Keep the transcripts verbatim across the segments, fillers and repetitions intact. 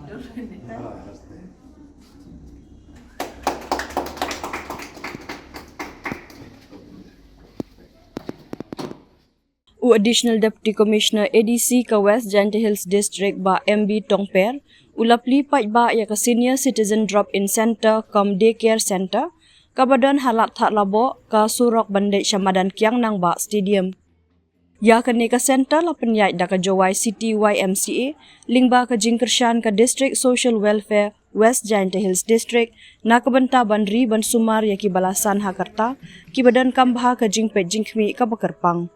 U Additional Deputy Commissioner A D C ka West Jaintia Hills District, Bah M B Tongper, u la plie paidbah ïa ka Senior Citizen Drop-in Center cum Day Care Center, kaba don ha Ladthadlaboh, ka surok ban leit sha madan Kiang Nangbah Stadium. Ïa kane ka center la pynïaid da ka Jowai City Y M C A, lyngba ka jingkyrshan ka District Social Welfare West Jaintia Hills District, na ka bynta ban ri ban sumar ïa kiba la san ha ka rta, kiba donkam bha ka jingpeit jingkhmih kaba kyrpang.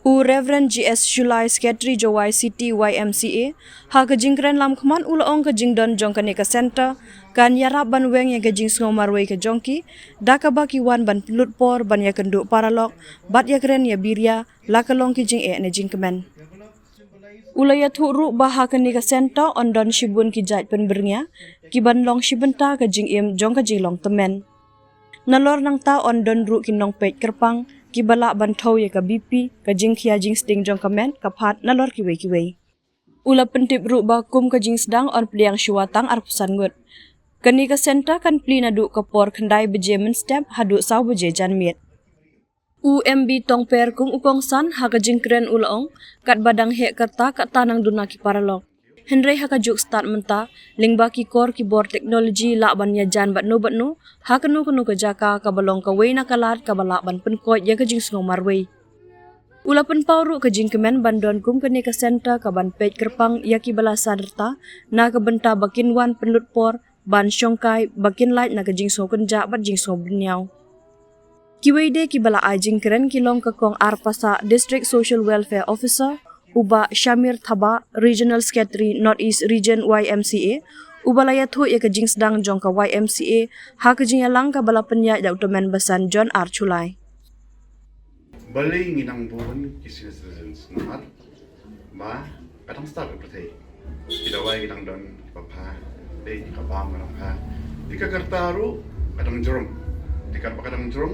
U Reverend G S Shullai, Secretary Jowai City Y M C A, ha ka jingkren lamkhmat u la ong ka jingdon jong kane ka center kan ïarap ban weng ïa ka jingsngew marwei ka jong ki, da kaba ki wan ban pynlut por ban ïakynduh paralok bad ïakren ïabiria, la ka long ki jingeh ne jingkmen. U la ïathuh ruh ba ha kane ka center yn don shibun ki jait pynbyrngia, kiban long shi bynta ka jingim jong ka jinglong tymmen. Nalor nangta yn don ruh ki nongpeit kyrpang, kiba lah ban thew ïa ka B P, ka jingkhia jingsting jong ka met, ka phad, nalor kiwei kiwei. U la pyntip ruh ba kum ka jingsdang yn pdiang shuwa tang arphew san ngut. Kane ka center kan plie naduh ka por khyndai baje mynstep haduh saw baje janmiet. U M B Tongper kum u kongsan ha ka jingkren u la ong, katba dang heh ka rta katta nang duna ki paralok. Hynrei ha ka juk stad mynta, lyngba ki kor ki bor technology lah ban ïajan bad no bad no, ha kano kano ka jaka kaba long kawei na ka lad kaba lah ban pynkoit ïa ka jingsngew marwei. U la pynpaw ruh ka jingkmen ban don kum kane ka center kaban peit kyrpang ïa kiba la san rta, na ka bynta ba kin wan pynlut por, ban shongkai, ba kin lait na ka jingsngew kynjah bad jingsngew bynñiaw. Kiwei de kiba la ai jingkren ki long ka Kong R Passah, District Social Welfare Officer, u Bah Shamir Thabah, Regional Secretary North East Region Y M C A, uba la ïathuh ïa ka jingsdang jong ka Y M C A, ha ka jingïalang kaba la pynïaid da u tymmen basan John R Shullai. Balei ngi nang bun ki senior citizens, namar ba ka dang stad ka pyrthei. Ki dawai ki dang don kiba pha, dei ki ka bam ka dang pha. Dei ka rta ruh ka dang jrong. Dei katba ka dang jrong,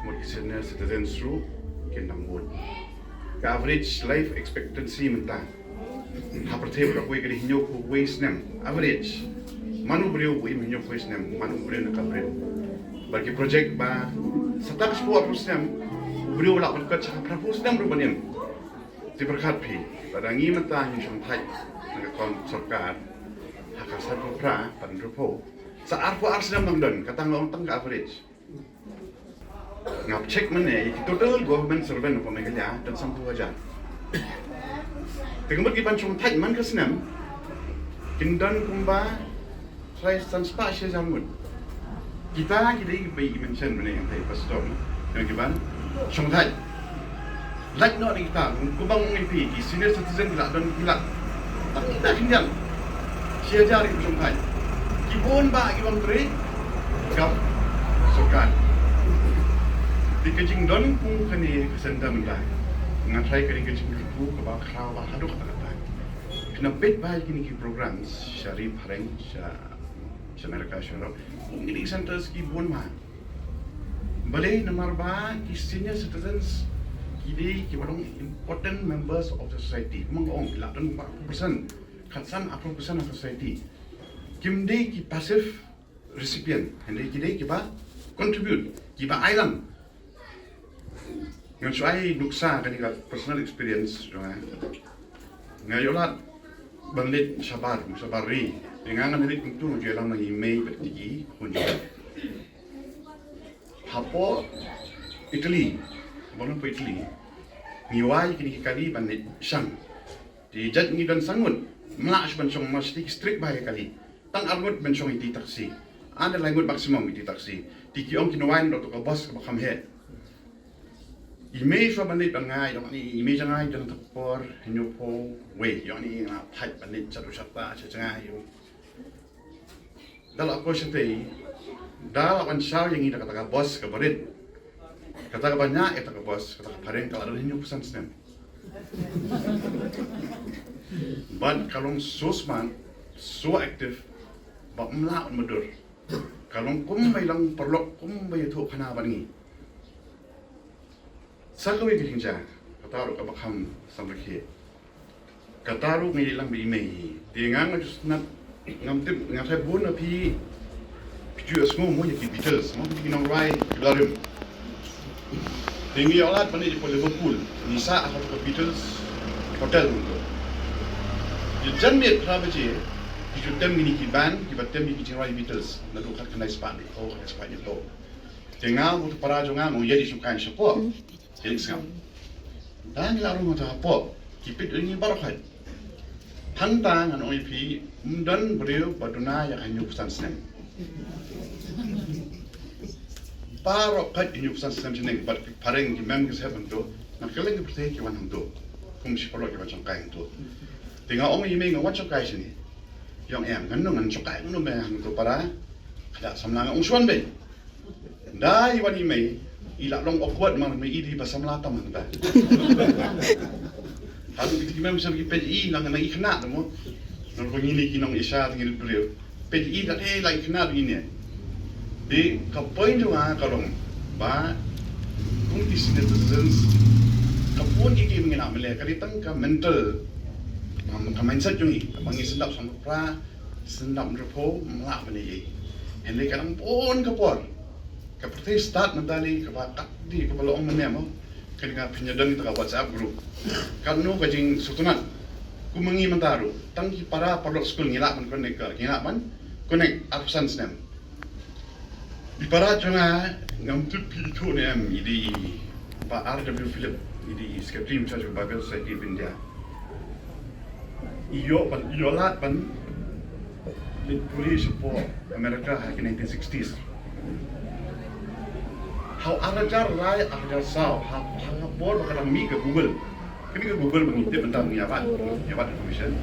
mut ki senior citizens ruh kin dang bun. Ka average life expectancy mynta ha pyrthei ba ka poi ka dei hynñiewphew wei snem. Average. Mano briew ba im hynñiewphew wei snem, mano briew na ka briew. Bad ki project ba sa tang shiphew arphew snem, u briew u lah ban kot sha ka phraphew snem ruh ban im. Te pyrkhat phi, lada ngi mynta ngin shongthait na ka kong sorkar ha ka sanphew phra bad hynriewphew, sa arphew ar snem nang don, kata nga ong tang ka average. Nga check mynne, ïa ki total government servant of Meghalaya don sanphew hajar. Te ka mut ki ban shongthait man ka snem kin don kumba trai san spah shi hajar ngut. Kita ki dei kiba i mention mynne, ïa ki pastor, ïa ki ban shongthait. Lait noh na kita, kumba nga ong ïa phi, ki senior citizen ki la don ki la tang kita khyndiat shi hajar ki shongthait. Ki bun bah ki bym trei kam sorkar. Te ka jingdon kum kane ka center mynta, nga tharai ka dei ka jingkyrkhu kaba khraw bha haduh katta katta. Phin ym peit ba ïa kine ki programs sha ri phareng, sha, sha America, sha Europe, kum kine ki centers ki bun bha. Balei? Namar ba ki senior citizens ki dei kiba long important members of the society. Kumba nga ong, ki la don arphew percent, khatsan arphew percent of society. Kim dei ki passive recipient, hynrei ki dei kiba contribute, kiba ai lang. Ngan shu ai nuksa, kane ka personal experience jong nga. Nga ïoh lad ban leit shabar, shabar ri. Te nga ngan leit kumtu, nga ju ïalam lang i mei bad i khun jong nga. Hapoh Italy, ba long hapoh Italy, ngi wai kine ki kali ban leit shang. Te jait ngi don san ngut, ym lah shuh ban shong, namar shatei ki strict bha ïa ki kali. Tang ar ngut ban shong ïa ki taxi. Ar ne lai ngut maximum ïa ki taxi. Te ki ong kin wai naduh ka bus kaba kham heh. I mei shuwa ban leit ban ngai, ong ni, i mei jong nga i don ha ka por hynñiewphew wei, ong ni, nga thait ban leit sha tu sha ta, sha jngai. Da la poi shatei, da la wan shaw ïa ngi da kata ka bus kaba rit. Kata kaba ñiah ïa kata ka bus, kata ka phareng ka la don hynñiewphew san snem. Bad ka long so smart, so active, ba ym lah ban madur. Ka long kumba i long paralok, kumba i ïathuh khana bad ngi. Sa kawei ka jingjia, kata ruh kaba kham samrkhie. Kata ruh nga ïalam bad i mei hi. Te nga nga ju sngap Ngam tip, ngam tip bun na phi, phi ju sngew mo ïa ki Beatles, mo ki nongrwai ki la rim. Te ngi ïoh lad ban ïa phi Liverpool, ngi sah ha ka Beatles Hotel mo. Ïa jan miet phra baje, ki ju tem ngi ki band, kiba tem ngi ki jingrwai Beatles, naduh khatkhyndai spah, naduh khatkhyndai spah. Te nga u para jong nga mo ïa di shukai shapoh. Te ngi sngap. Da ngi la rung ta hapoh. Ki peit ïa ngi baroh khoit. Hangta ngan ong ïa phi, ym don briew ba duna ïa ka hynñiewphew san snem. Baroh khoit hynñiewphew san snem shaneng, bad ki phareng ki mem ki sahep hangto, na kylleng ki pyrthei ki wan hangto. Kum shi paralok ki wan shongkai hangto. Te nga ong ïa me nga wan shongkai shane. Ïong em, ngan nang ngan shongkai ngan me hangto para. Ka da samla nga ong shuwa beit. Nda i wan i mei, i la long awkward ma me i dei ba samla tam hangta. Haduh kiti ki mem shem ki peit i la ngan i khynnah mo. Nang ko ngini ki nong Asia ngin briew. Peit i la eh la i khynnah ngini. Te ka point jong nga ka long ba kum ki senior citizens ka bun ki ki mengin am le ka dei tang ka mental, ka mindset jong i, ka ba ngi sendap samla pra, sendap hynriewphew, ym lah ban ïa. Hynrei ka dang bun ka por. Ka pyrthei stad mynta lei kaba kat di kaba la ong mynne mo. Kane ka pynïadon kita ka WhatsApp group. Katno ka jingsngewtynnat. Kum ngi mynta ruh. Tang ki para paralok skul ngi lah ban connect ka, ngi lah ban connect arphew san snem. I para jong nga ngam tip phi ithuh ne em, i dei i Bah R W Philip, i dei i Secretary in charge of Bible Society of India. I ïoh ban, i ïoh lad ban leit pule shapoh America ha ki nineteen sixties. Ha u ar hajar lai, ar hajar saw, ha, ha ka por ba ka dang mih ka Google. Ka mih ka Google ba ngi tip mynta ngi ïa wad, ïa wad information.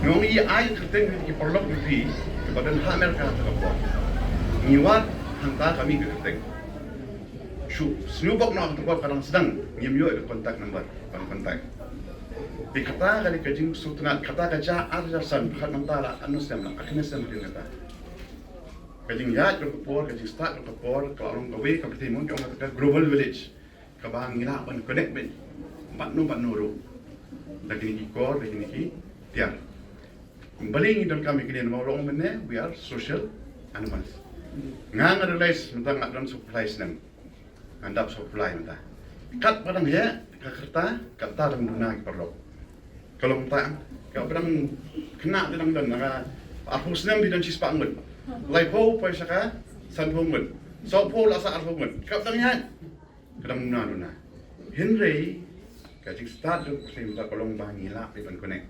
Nga ong i ai kyrteng ki paralok ki phi, kiba don ha America ha ka por. Ngi wad hangta ka mih ka kyrteng. Shu sngewbok noh ha ka por ka dang sdang, ngim ïoh ïa ka contact number, ban contact. Te kata ka dei ka jingsngewtynnat, kata ka jia ar hajar san, bad mynta la katno snem la, katno snem hadien kata. Ka jingïaid ruh ka por, ka jingstad ruh ka por, ka la long kawei ka pyrthei mo, ki ong kata ka global village. Kaba ngi lah ban connect beit bad no bad no ruh. Da kine ki kor, da kine ki tiar. Balei ngi donkam ïa kine, namar u la ong mynne, we are social animals. Nga nga realize mynta nga don sawphew lai snem. Ngan dap sawphew lai mynta. Katba dang heh ka rta, katta dang duna ki paralok. Ka long ta, kaba dang khynnah te dang don, na ka arphew snem phi don shispah ngut. Laiphew poi sha ka sanphew ngut. Sawphew la sah arphew ngut. Kaba dang ïaid ka dang duna duna. Hynrei ka jingstad jong ka pyrthei mynta ka long ba ngi lah ban connect.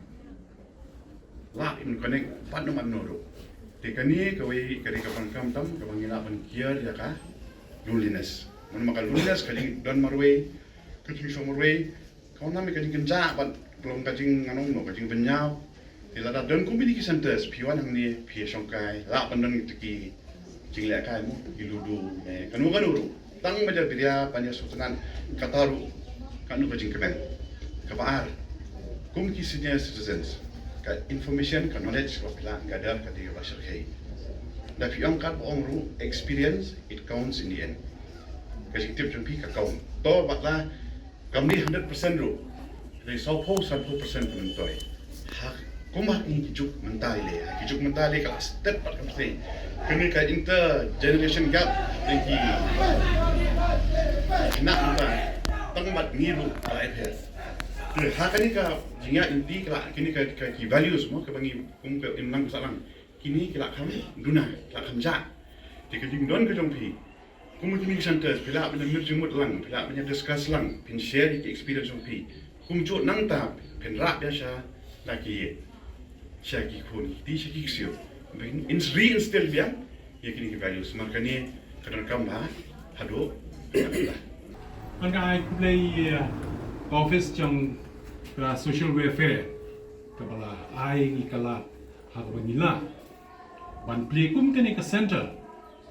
Lah ban connect bad no bad no ruh. Te kane kawei ka dei ka pangkam tam kaba ngi lah ban kiar ïa ka loneliness. Namar ka loneliness ka jingdon marwei, ka jingshong marwei, ka wan nam ka jingkynjah bad ka long ka jing, ngan ong mo, ka jingbynñiaw. Te lada don kum kine ki centers, phi wan hangne, phi shongkai, lah ban don kita ki jinglehkai mo, ki ludo, eh, kano kano ruh. Tang ba ïa biria ban ïa sngewtynnat, kata ruh kano ka jingkmen. Kaba ar, kum ki senior citizens, ka information, ka knowledge kaba phi la gather ka dei kaba shyrkhei. Da phi ong katba ong ruh, experience, it counts in the end. Ka jingtip jong phi ka count. To bad la kam dei hundred percent ruh. Dei sawphew, sanphew percent ka myntoi. Ha, kum ha kine ki juk mynta lei, ha ki juk mynta lei ka la stet pat ka pyrthei. Kane ka intergeneration gap, kine ki khynnah mynta, tang bad ngi ruh ka la ïapher. Te ha kane ka jingïaid lynti ka la, kine ka, ka ki values mo, kaba ngi kum ka imlang ka sahlang. Kine ki la kham duna, ki la kham jah. Te ka jingdon ka jong phi. Kum kine ki centers, phi lah ban ïa mir jingmut lang, phi lah ban ïa discuss lang, phin share ïa ki experience jong phi. Kumjuh nangta, phin rah biang sha la ki ïeit, sha ki khun ki kti, sha ki ksiew. Phin ins-, reinstill biang ïa kine ki values. Namar kane ka donkam bha haduh. Ngan ai khublei ïa ka office jong ka social welfare kaba la ai ngi ka lad ha kaba ngi lah ban plie kum kane ka center,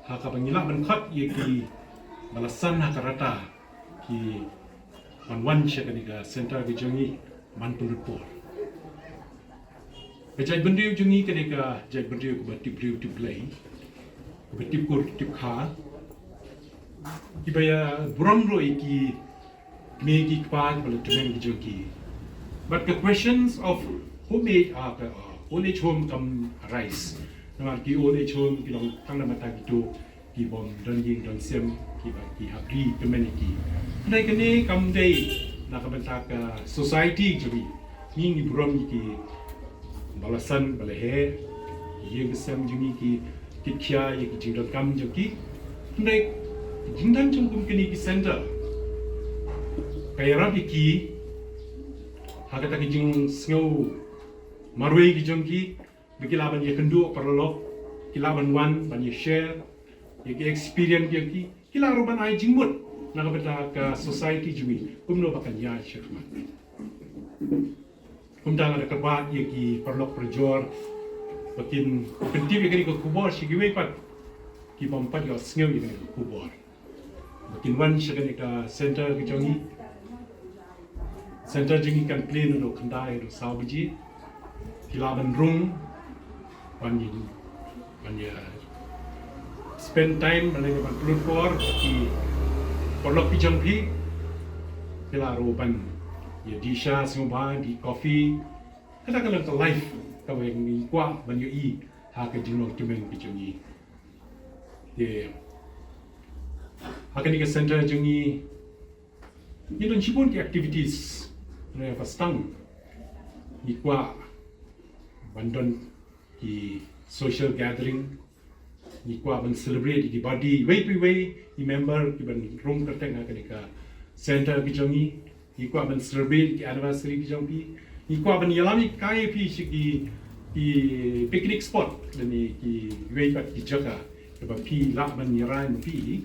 ha kaba ngi lah ban khot ïa kiba la san ha ka rta, ki ban wan sha kane ka center ka jong ngi ban pynlut por. Ka jaitbynriew jong ngi ka dei ka jaitbynriew kaba tip briew tip Blei, kaba tip kur tip kha, kiba ïa burom ruh ïa ki kmie ki kpa kiba la tymmen ki jong ki. But the questions of homage are, uh, Old age home kam rise. Namar ki old age home ki long tang namar ta kito ki bym don ïing don sem, ki ba ki hap ri kmen ïa ki. Hynrei kane kam dei na ka bynta ka society jong ngi. Ngi ngi burom ïa ki ba la san ba la heh, ïing sem jong ngi ki kit khia ïa ki jingdonkam jong ki. Hynrei jingdon jong kum kine ki center ka ïarap ïa ki ha kata ka jingsngew marwei ki jong ki, ba ki lah ban ïakynduh paralok, ki lah ban wan ban ïa share ïa ki experience jong ki, ki lah ruh ban ai jingmut na ka bynta ka society jong ngi kumno ba kan ïaid shakhmat. Kumta nga da kyrpad ïa ki paralok parajor ba kin pyntip ïa kane ka khubor sha kiwei pat ki bym pat ïohsngew ïa kane ka khubor. Ba kin wan sha kane ka center ka jong ngi. Center jong ngi kan plie naduh khyndai haduh saw baje. Ki lah ban rung, ban ïa, ban ïa spend time, ban ïa ban pynlut por ki paralok ki jong phi. Ki lah ruh ban ïa dih sha sngewbha, dih coffee. Kata ka long ka life kaba ngi kwah ban ïohi ha ka jinglong tymmen ka jong ngi. Te ha kane ka center jong ngi ngi don shibun ki activities. Hynrei ba sdang ngi kwah ban don ki social gathering, ngi kwah ban celebrate ïa ki birthday iwei pa iwei i member ki ban rung kyrteng ha kane ka center ka jong ngi. Ngi kwah ban celebrate ki anniversary ki jong phi. Ngi kwah ban ïalam ïa kai phi sha ki, ki picnic spot lane kiwei pat ki jaka kaba phi lah ban ïarai ma phi.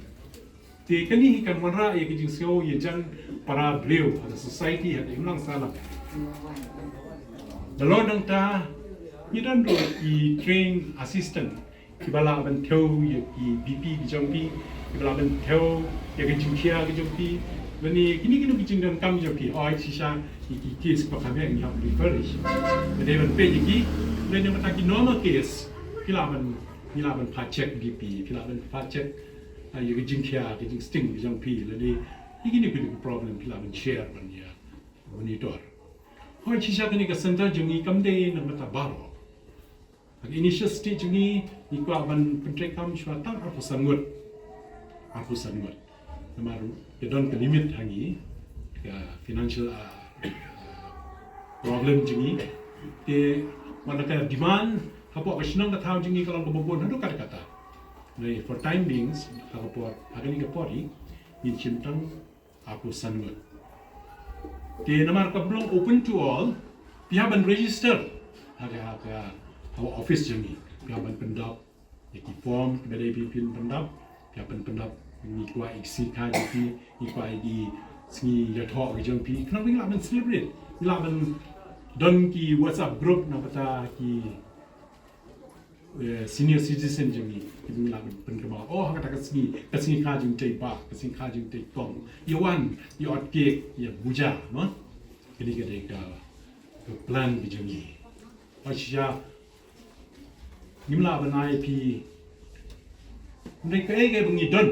Te kane hi kan wanrah ïa ka jingsngew ïajan para briew ha ka society, ha ka imlang sahlang. Nalor nangta ngi don ruh ki trained assistant kiba lah ban thew ïa ki BP ki jong phi, kiba lah ban thew ïa ka jingkhia ka jong phi. Lane kine kine ki jingdonkam jong phi, hooid shisha ïa ki case ba kham heh ngi hap refer. Ka dei ban peit ïa ki, lane mynta ki normal case phi lah ban, phi lah ban pha check BP, phi lah ban pha check, ah, ïa ka jingkhia ka jingsting ka jong phi, lane ïa kine kine ki problem phi lah ban share ban ïa monitor. Hooid shisha kane ka center jong ngi kam dei na mynta baroh. Ha ka initial stage jong ngi ngi kwah ban pyntreikam shuwa tang arphew san ngut. Arphew san ngut. Namar ka don ka limit ha ngi, ka financial, ah, ah, problem jong ngi. Te wat la ka demand hapoh ka shnong ka thaw jong ngi ka long kaba bun haduh katta katta. Hynrei for time beings, ha ka por, ha kane ka por hi ngin shim tang arphew san ngut. Te namar kam long open to all, phi hap ban register ha ka, ha ka, ha ka office jong ngi. Phi hap ban pyndap ïa ki form kiba dei phi phin pyndap. Phi hap ban pyndap, ngi kwah ïa ki sngi kha jong phi, ngi kwah ïa ki sngi ïathoh ki jong phi. Khnang ba ngi lah ban celebrate, ngi lah ban don ki WhatsApp group na bynta ki eh, senior citizen jong ngi, kiba ngi lah ban pynkynmaw, oh, ha kata ka sngi, ka sngi kha jingtei bah, ka sngi kha jingtei kong. Ïa wan, ïa ot cake, ïa buja, mo? Kane ka dei ka, ka plan ka jong ngi. Hooid shisha ngim lah ban ai phi, hynrei kaei kaei ba ngi don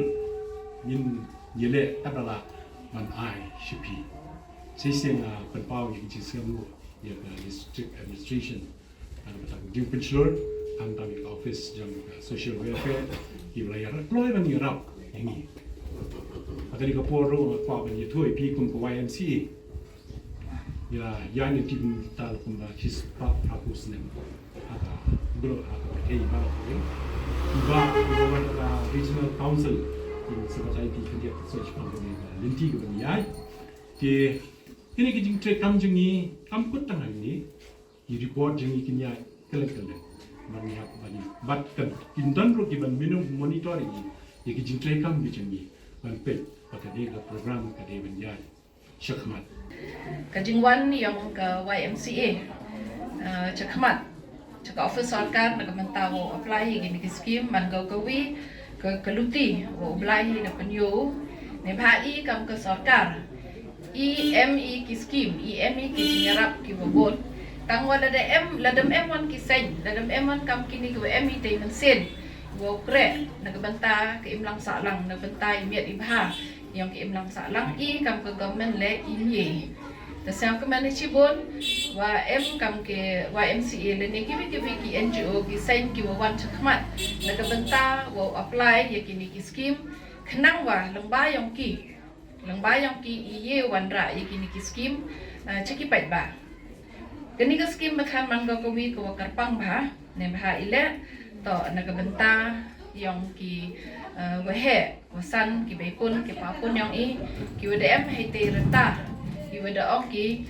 ngin ïaleh katba lah ban ai sha phi. Shisha nga pynpaw ïa ka jingsngewnguh ïa ka district administration. Hangta ka jingpynshlur, hangta ka office jong ka social welfare, kiba la ïarap, kloi ban ïarap ïa ngi. Ha kane ka por ruh nga kwah ban ïathuh ïa phi kum ka Y M C A. Ïa, ïa ngi team tal kumba shispah phra phew snem. Ha ka, ha ka pyrthei baroh kawei. Kiba, kiba wan ha ka regional council, kin sa batai phi khyndiat ka search company, lynti kaba ngi ïaid. Te kine ki jingtreikam jong ngi kam kut tang ha ngi. Ki report jong ngi kin ïaid kylleng kylleng. Ban ïa, ban ïa, bad kan kin don ruh kiban monitor ïa ngi, ïa ki jingtreikam ki jong ngi, ban peit ba ka dei ka program ka dei ban ïaid shakhmat. Ka jingwan ïong ka Y M C A, eh, shakhmat sha ka office sorkar na ka bynta wow apply ïa kine ki scheme, man ka kawi ka, ka luti wow apply ïa ka pynïoh. Neibhah i kam ka sorkar, i em i ki scheme, i em i ki jingïarap kiba bun. Tangba lada em, lada em wan ki seng, lada em wan kam kine kiba em i tei mynsiem, wow khreh na ka bynta ka imlang sahlang, na ka bynta i miet i bha ïong ka imlang sahlang, i kam ka government leh i mih. Te sngewkmen shibun wa em kam ki wa M C A lane kiwei kiwei ki N G O ki seng ki wa wan chakhmat na ka bynta wa apply ïa kine ki scheme khnang wa lyngba yong ki lyngba yong ki i ïa wanrah ïa kine ki scheme cha ki paidbah. Kane ka scheme ba than man ka kawi ka wa kyrpang bha ne bha i leh to na ka bynta yong ki wa heh wa san ki beipun ki papun yong i ki wa da em hei te rta ki wa da ong ki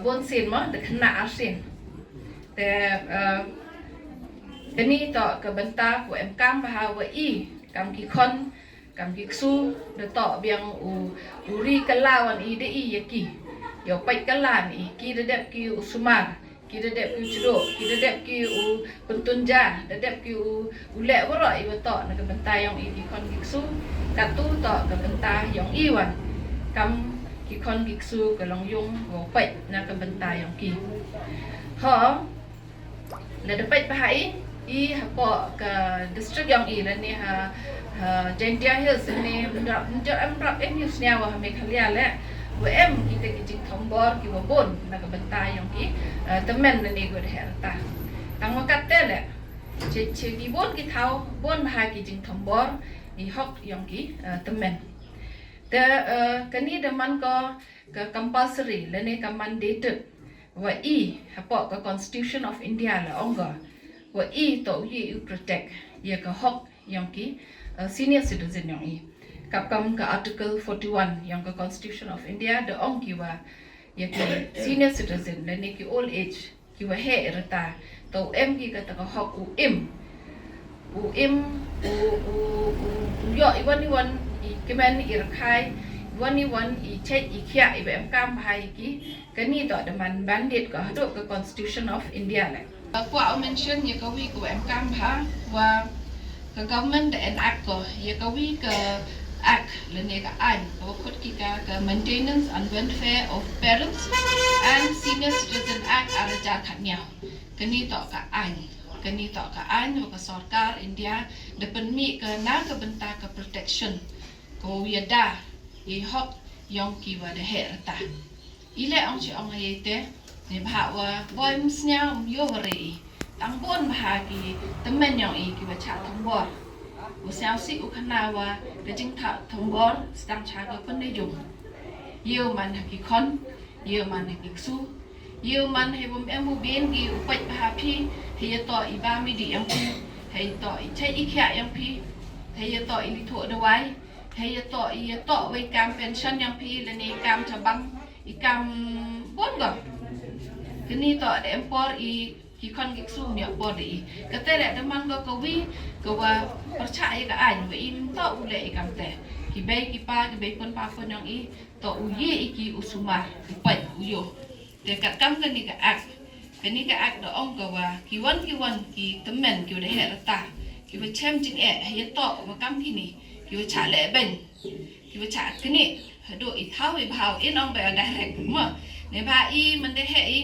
bun sien mo da khynnah arsien. Te kane to ka bynta ku em kam bha wa i kam ki khon kam ki ksu da to biang u u ri ka la wan i da i ïa ki ïa u peit ka la ni ki da dep ki u sumar ki da dep ki u chdo ki da dep ki u pyntun ja da dep ki u u leh waro i wa to na ka bynta yong i ki khon ki ksu ka tu to ka bynta yong i wan kam ki khon ki ksu ka long yung wa u peit na ka bynta yong ki. Ho la da peit bha i i hapoh ka district yong i lane ha ha Jaintia Hills ne mrap mjor em mrap em yu snia wa ha Meghalaya le wa em kita ki jingthombor ki wa bun na ka bynta yong ki tymmen lane ki wa da heh rta. Tang wa kat te le che che ki bun ki thaw bun bha ki jingthombor i hok yong ki tymmen. Te kani da man ko ka compulsory lane ka mandated wa i hapoh ka Constitution of India la ong ka wa i to u ye u protect ïa ka hok yong ki senior citizen yong i. Kap kam ka Article forty-one yong ka Constitution of India da ong ki wa ïa ki senior citizen lane ki old age ki wa heh rta to em ki kata ka hok u im u im u u u ïoh i wan i wan i kmen i rkhai i wan i wan i chait i khiah i wa em kam bha i ki. Kani to da man bandit ka haduh ka Constitution of India le. Ka kwah u mention ïa ka wi ka wa em kam bha wa ka government da enact ko ïa ka wi ka act lane ka ain ka wa khot ki ka ka Maintenance and Welfare of Parents and Senior Citizen Act ar hajar khatnyaw. Kani to ka ain kani to ka ain wa ka sorkar India da pynmih ka na ka bynta ka protection ka wa ïada i hok yong ki wa da heh rta. I le ong chi ong ha i te ne bha wa boi msnya um yo wa re i tang bun bha ki tymmen yong i ki wa cha tang bor. U sñiaw si u khana wa ka jingtha thombor stang cha ka pynne jong. Ïew man ha ki khon ïew man ha ki ksu ïew man ha bum em bu bin ki u pait bha phi ha ïa to i ba mi di yong phi ha ïa to i chai i khia yong phi ha ïa to i li thoh dawai ha ïa to i ïa to wei kam pension yong phi lane i kam chabang i kam bun gam. Kani to da em por i ki khon ki ksum ïa por da i kata leh da man ka kawi ka wa pyrchah ïa ka aiñ wa im to u leh i kam te ki bei ki pa ki bei pun pa pun yong i to u ye i ki u sumar u pait u yo. Te kat kam kani ka ak kani ka ak da ong ka wa ki wan ki wan ki temen ki wa da heh rta ki wa chem jing eh ha ïa to wa kam kini ki wa chah leh beng ki wa chah kini. Haduh i thaw i bhaw in ong ba direct mo ne ba i man da heh i.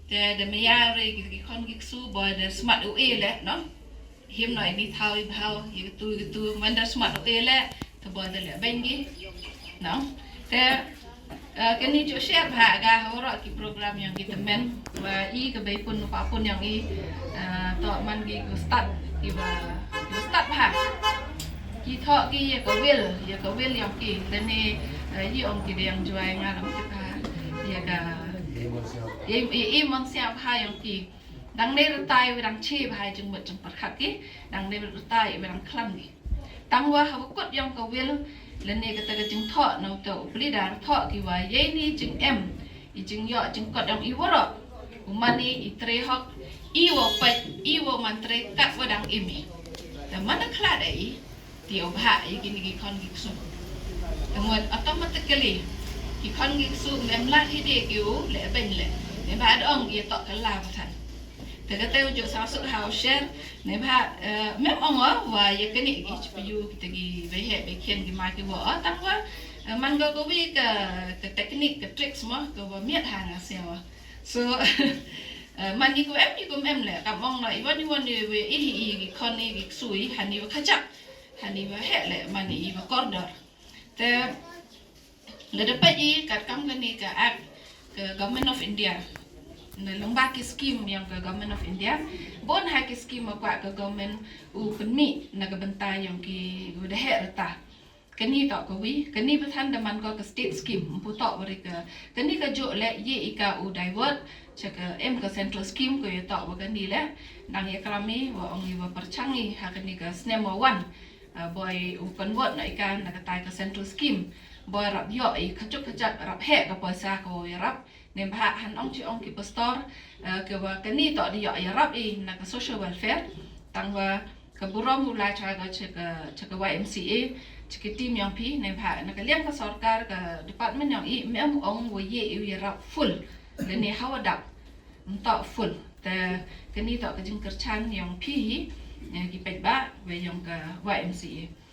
Te da maya re ki ki khon ki ksu boy da smat u e le no. Him no ini thaw i bhaw i tu i tu man da smat u e le te boy da le beng gi no. Te kani ju share bha ga hawra ki program yong ki temen wa i ka bei pun pa pun yong i. To man ki ku start ki ba ku start bha. Ki thoh ki ïa ka wil ïa ka wil yong ki lane i ong ki dang juai nga lam ki bha ïa ka i i i mon sia bha yong ki. Dang ne rtai wi dang chi bha jing mut jing perkhat ki dang ne rtai wi dang klam ki. Tang wa ha kut yong ka wil lane kata ka jingthoh na uta u pli da thoh ki wa ye ni jing em i jing ïoh jing kot yong i waro u mani i tre hok i wa pait i wa man tre kat wa dang im i. Te man da khlad i ti u bha i kini ki khon ki ksu. Te mut automatically ki khon ki ksu mem lad hi de ki u le beng le ne ba dong i tok ka la ba than. Te kata u ju sa suk ha u share ne ba mem ong wa ya kani ki chpiu kita ki bai he bai khian ki ma ki wa tang wa man go go wi ka ka technique ka tricks mo ka wa miat ha nga sia wa. So man ni ku em ni ku em le kam ong no i wan i wan i wi i hi i ki khon i ki ksui hani wa khajak hani wa he le man i wa kordor. Te lada peit i kat kam kani ka ak Ka Government of India, na lyngba ki scheme yong ka Government of India, bun ha ki scheme wa kwah ka government u pynmih na ka bynta yong ki wa da heh rta. Kani toh ka wi, kani pathan da man ko ka state scheme, mpu toh wa ri ka, kani ka juk leh ye i ka u divert cha ka em ka central scheme, ko ya toh wa kani leh dang ya krami wa ong i wa pyrchang i ha kani ka snem wa wan. Uh, boi u convert na i ka na ka tai ka central scheme, boi rap yoh i kachuk kachak rap heh ka poisa ka wa ya rap. Nembha han ong chi ong ki pastor, uh, ke wa kani toh di yoh ya rap i na ka social welfare. Tang wa ka burom u lai cha ka cha ka cha ka Y M C A, cha ka team yong phi, nembha na ka liang ka sorkar ka department yong i mem ong wa ye i ya rap full. Lane hawa dap mtoh full. Te kani toh ka jingkyrchan yong phi hi, eh, ki peit ba wa yong ka Y M C A.